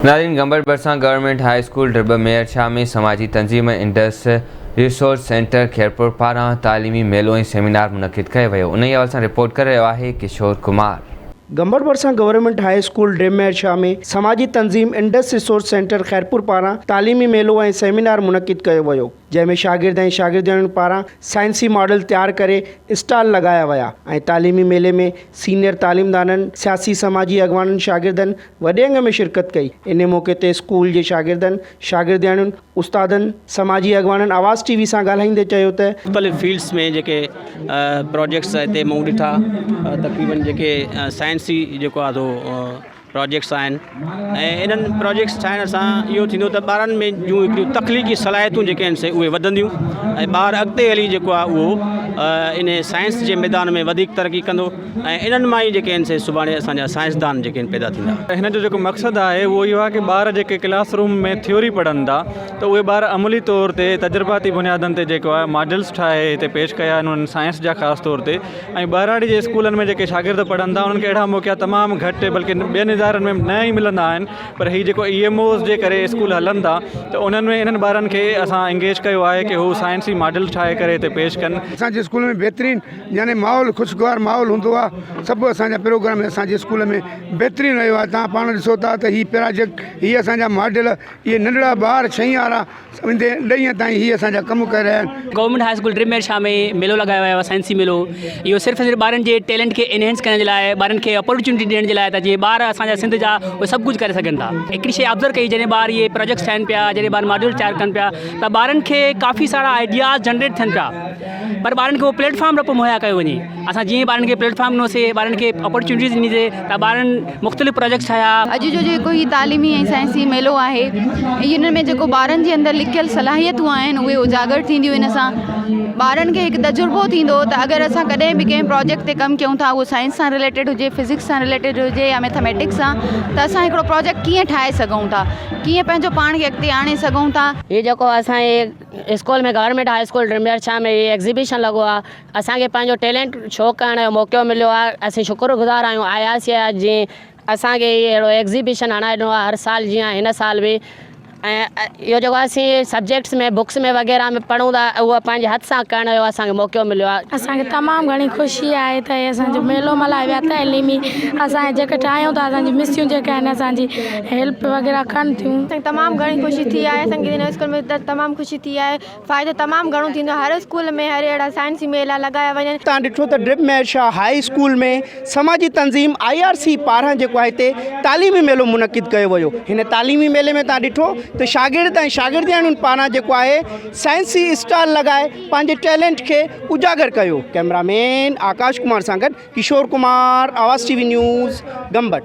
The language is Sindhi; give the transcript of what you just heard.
ناظرين گمبٽ ڀرسان government high school Dibh Mehar Shah ۾ سماجي تنظيم انڊس ريسورس سينٽر خيرپور پاران تعليمي ميلو ۽ سيمينار منعقد ڪيو ويو انهي حوالي سان رپورٽ ڪري رهيو آهي ڪشور ڪمار. گمبٽ ڀرسان government high school Dibh Mehar Shah ۾ سماجي تنظيم انڊس ريسورس سينٽر خيرپور پاران تعليمي ميلو ۽ سيمينار منعقد ڪيو ويو جنهن ۾ شاگرد ۽ شاگردياڻين پاران سائنسي ماڊل تيار ڪري اسٽال لڳايا ويا ۽ تعليمي ميلي ۾ سينيئر تعليمدانن سياسي سماجي اڳواڻن شاگردن وڏي انگ ۾ شرڪت ڪئي. انهي موقعي تي اسڪول جي شاگردن، شاگردياڻين، استادن، سماجي اڳواڻن آواز ٽي وي سان ڳالهائيندي چيو ته. مختلف فيلڊس ۾ جيڪي پراجيڪٽس هتي مون ڏٺا تقريبن جيڪي سائنسي جيڪو آهي سو پراجيڪٽس آهن ۽ انهن پراجيڪٽس ٺاهڻ سان اهو ٿيندو ته ٻارن ۾ جون هڪڙيون تخليقي صلاحيتون جيڪي آهن سي اهي وڌنديون ۽ ٻار اڳتي هلي جيڪو آهي اهو ان سائنس جي ميدان ۾ وڌيڪ ترقي ڪندو ۽ انهن مان ئي جيڪي آهن سي سڀاڻي اسان جا سائنسدان جيڪي آهن پيدا ٿيندا. هن جو جيڪو مقصد آهي اهو اهو آهي ڪي ٻار جيڪي ڪلاس روم ۾ ٿيوري پڙهن ٿا ته اهي ٻار عملي طور تي تجرباتي بنيادن تي جيڪو آهي ماڊلس ٺاهي هتي پيش ڪيا آهن انهن سائنس جا خاص طور تي ۽ ٻهراڙي جي اسڪولن ۾ جيڪي شاگرد پڙهن ٿا انهن کي اهڙا موقعا تمام گهٽ بلڪه ٻين ادارن ۾ نه ئي ملندا آهن پر هي جيڪو اي ايم اوز جي ڪري اسڪول هلن ٿا ته انهن ۾ انهن ٻارن کي اسان انگيج ڪيو آهي ڪي هو سائنسي ماڊل ٺاهي ڪري هتي پيش ڪن. اسان جي اسڪول ۾ بهترين يعني ماحول خوشگوار ماحول هوندو آ سڀ اسان جا پروگرام اسان جي اسڪول ۾ بهترين رهيو آ تان پاڻ ڏسو ٿا ته هي پراجيڪٽ هي اسان جا ماڊل اهي ننڍڙا ٻار ڇهين وارا ويندي ڏهين تائين هي اسان جا ڪم ڪري رهيا آهن. Government high school Dibh Mehar Shah ۾ ميلو لڳايو ويو آهي سائنسي ميلو اهو صرف ۽ صرف ٻارن جي ٽيلنٽ کي انهينس ڪرڻ جي لاء ٻارن کي اپرچونٽي ڏيڻ جي لاء ته جيئن ٻار اسان جا سنڌ جا اهي سڀ ڪجهه ڪري سگهن ٿا هڪڙي شي آبزرو ڪئي جڏهن ٻار اهي پروجيڪٽس ٺاهن پيا جڏهن ٻار ماڊل تيار ڪن پيا ته ٻارن کي ڪافي سارا آئيڊياز جنريٽ ٿين پيا پر ٻارن کي اهو پليٽ فارم نه پيو مهيا ڪيو وڃي اسان جيئن ٻارن کي پليٽ فارم ڏنوسي ٻارن کي اپرچونٽيز ڏني سي ته ٻارن مختلف پروجيڪٽس ٺاهيا. اڄ جو جيڪو هي تعليمي ۽ سائنسي ميلو آهي ان ۾ جيڪو ٻارن جي اندر لڪيل صلاحيتون آهن اهي اجاگر ٿينديون ان سان ٻارن کي هڪ تجربو ٿيندو ته اگر اسان ڪڏهن به ڪنهن پروجيڪٽ تي ڪم ڪيون ٿا اهو سائنس سان رليٽيڊ هجي فزڪس سان رليٽيڊ هجي يا ميٿاميٽڪس سان ته اسان هڪڙو پروجيڪٽ ڪيئن ٺاهي سگهون ٿا ڪيئن پنهنجو پاڻ کي اڳتي آڻي سگهون ٿا. هي جيڪو اسان جي school ۾ government high school Dibh Mehar Shah ۾ هي ايگزيبيشن لڳو آ اسان کي پنهنجو ٽيلنٽ شو ڪرڻ جو موقعو مليو آ اسين شڪر گذار آهيون I R C آ جنهن اسان کي هي اهڙو ايگزيبيشن هڻائي ڏنو آ هر سال جيان هن سال به ۽ اهو جيڪو اسين سبجيڪٽس ۾ بڪس ۾ وغيره ۾ پڙهون ٿا اهو پنهنجي هٿ سان ڪرڻ جو اسان کي موقعو مليو آ. اسان کي تمام گهڻي خوشي آهي ته هي اسان جو ميلو ملهايو ويو آهي تعليمي اسان جيڪي ٺاهيون ٿا اسان جي مسيون جيڪي آهن اسان جي هيلپ وغيره ڪن ٿيون. اسان کي تمام گهڻي خوشي ٿي آهي اسان کي هن اسڪول ۾ تمام خوشي ٿي آهي فائدو تمام گهڻو ٿيندو هر اسڪول ۾ هر اهڙا سائنسي ميلا لڳايا وڃن. تان ڏٺو ته ڊرپ مهر شاهه هاء اسڪول ۾ سماجي تنظيم I R C پاران جيڪو آهي هتي تعليمي ميلو منعقد ڪيو ويو هن تعليمي ميلي ۾ تان ڏٺو ته شاگرد ۽ شاگردياڻين پاران جيڪو آهي سائنسي اسٽال لڳائي پنهنجي ٽيلنٽ کي اجاگر ڪيو ڪئميرا مين آڪاش ڪمار سان گڏ Kishore Kumar Awaz T V news Gambat.